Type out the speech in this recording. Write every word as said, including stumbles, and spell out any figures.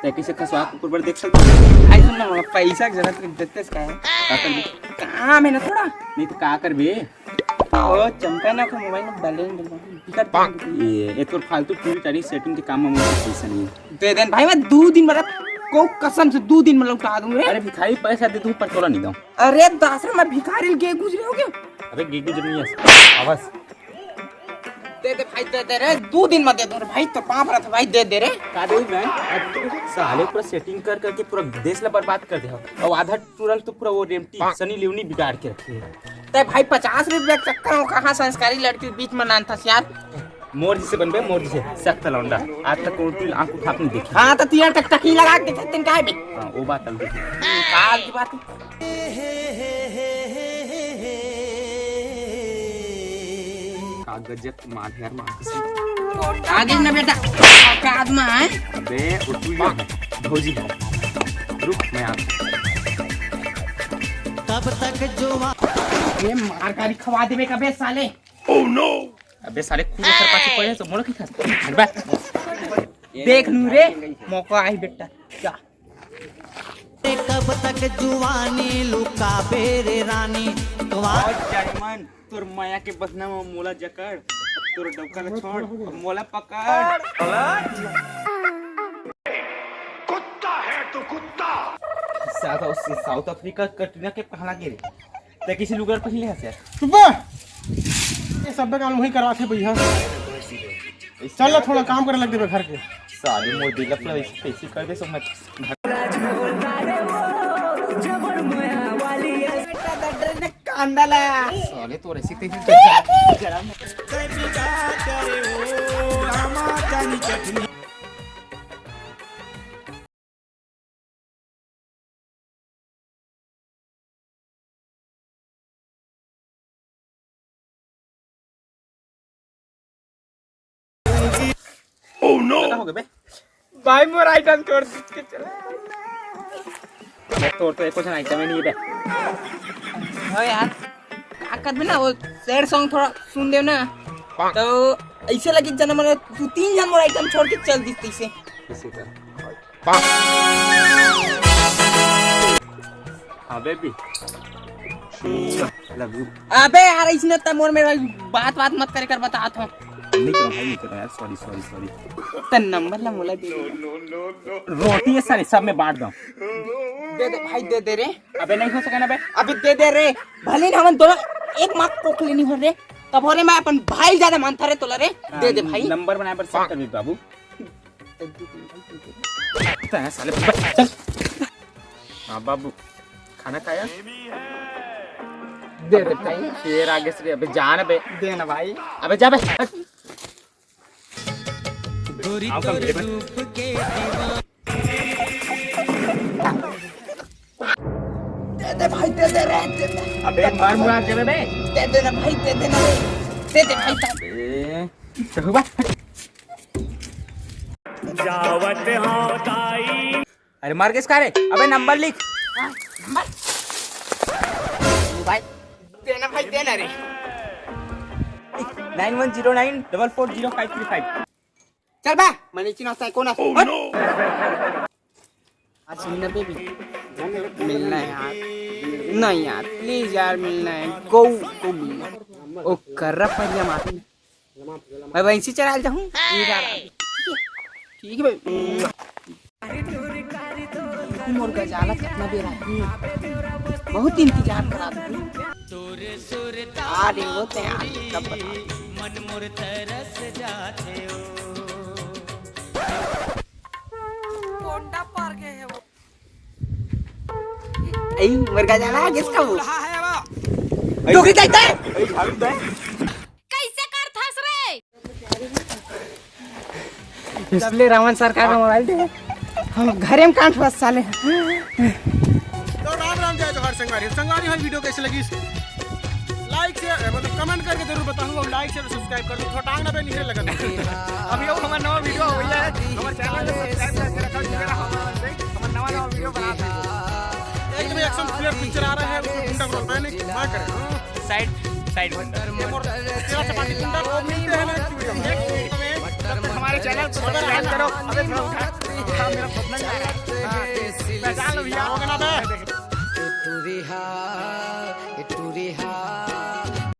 तैं कइसे खसवा कुकुर बर देख सकत? भाई सुन ना, मोला पैसा के जरूरत हे, देतेस का हे? का करबे? काम हे ना थोड़ा। नहीं तो का करबे? ओ चंपा ना को मोबाइल में बैलेंस डलवा, टिकट ये, ये तोर फालतू पूरी तारीख सेटिंग के काम में मुझे पैसा नहीं है। दे देन भाई, मैं दू दिन में, को कसम से दू दिन में लौटा दूं रे। अरे भिखारी, पैसा दे दूं पर तोला नहीं दूं। अरे दासरा, मैं भिखारी ल गे गुजरे हो क्या? अबे गे गुजरे नहीं है, आवाज। दे दे भाई, दे दे रे, दू दिन में दे दूं रे भाई, तो पाँव परत हंव भाई, दे दे रे। का दे मैं? साले पूरा सेटिंग कर करके पूरा देश ला बर्बाद कर दे हो। अउ आधा टूरा ल तो पूरा वो रेमटी सनी लियोनी बिगाड़ के रखे हे। तैं भाई पचास रुपया के चक्कर में कहाँ संस्कारी लड़की बीच में लानथस यार। मोर जइसे बनबे, मोर जइसे सख्त लौंडा। आज तक कोनो टूरी ल आँख उठा के नहीं देखे। हाँ, तो तिया टकटकी लगा के देखे तेन काहे बे? हाँ, वो बात अलग हे। काल की बात हे। का गजब मार यार, मार किसी। आगे ना बेटा, औकात में आए। अबे, वो तू ही है, भौजी है। रुक, मैं आता हूँ। तब तक जो ये मार गाड़ी खवा देबे कबे साले। अबे साले, खुद सर पाछे पड़े तो मोला की खास। अबे, देख लूं रे, मौका आई बेटा, जा। कब तक जुवानी लुकाबे रे रानी, कवा- और जायमन, तोर मया के बसना में मोला जकड़, तोर डौका ला छोड़, मोला पकड़। कुत्ता है तू, कुत्ता। South, south Africa Katrina Kaif कहाँ लागे रे? तैं किसी लुगड़ पहिन ले हस यार? चुप बे। ये सब काम वही करवाथे भैया। चल ना, थोड़ा काम करे लग देबे घर के। साले मोर दिल ला पूरा ऐसे तैसे कर दे सब मैं। कांदा ला। साले तोर ऐसे तैसे जरा। Oh no! भाई मोर आइटम छोड़ के चला। मैं तोर तो एको झन आइटम ही नहीं बे। हो यार, का करबे ना, वो सैड सॉन्ग थोड़ा सुन देव ना, तो ऐसे लगे जना मन दू तीन झन मोर आइटम छोड़ के चल दिस तैसे। हाँ बेबी, लव यू। अबे यार, इसने त मोर में बात बात मत करे कर, बतात हंव। नहीं करो भाई, नहीं करो यार, सॉरी सॉरी सॉरी। त नंबर ला मोला दे दे। रोटी है सारे, सब में बांट दो। दे दे भाई, दे दे रे। अबे नहीं हो सके ना बे। अबे दे दे रे, भले ही हमन दोनों एक माँ कोख लेनी हो रे, तब हो रे, मैं अपन भाई ज्यादा मानता रे तोला रे। दे दे भाई। नंबर बनाए पर सब कर बाबू। तैं साले बस चल। हाँ बाबू, खाना खाया? दे दे भाई। शेर आगे से अबे जान बे। दे ना भाई। अबे जा बे। आओ कम दे बे। दे दे भाई, दे दे रे, दे दे। अबे मर मुआ के बे। दे दे ना भाई, दे दे ना रे। दे दे भाई, दे। अबे, तो हुआ। जावत हो दाई। अरे मर गइस का रे? अबे नंबर लिख। हाँ, नंबर। मोबाइल। देना भाई, देना रे। Nine one zero nine double four zero five three five। चल बा, मने चिन्हा साई कोना। Oh no। आज सुन ना बेबी, मिलना है यार। नहीं यार, प्लीज यार, मिलना है। गो, गो मिलना। ओ कर्रा परिया मारती। मैं वैसे चला जाऊँ। ठीक है भाई। मोर गजाला कितना बेर आही। बहुत इंतजार करा था। आ रे, वो ते आ रे, कब बता। कोंडा पार गए है वो। ऐ, मोर गजाला, किसका वो? रहा है वो। डोकरी जाता है। ऐ, झाड़ू दे। कैसे करथस रे? सबले रावण सरकार का मोबाइल दे। हम घरे में कांट फंस साले। तो राम राम, जय जोहार संगवारी। संगवारी, हमारी वीडियो कैसे लगी, लाइक शेयर, मतलब कमेंट करके जरूर बताहू। और लाइक शेयर सब्सक्राइब कर दो, थोड़ा टांग ना पे निकले लगन। अभी वो हमारा नवा वीडियो हो गया है, हमारे चैनल को सब्सक्राइब करके रखा, जुड़े रहो हमारे से, हमारा नवा नवा वीडियो बनाते हैं। एकदम एक्शन थ्रिलर पिक्चर आ रहा है, उसमें गुंडा को रोल मैंने मार करें। साइड टाइट गुंडा। ये मोर सेवा चपाती गुंडा। तो मिलते हैं next video में। तब तक हमारे चैनल को सब्सक्राइब करो। अबे थोड़ा उठा।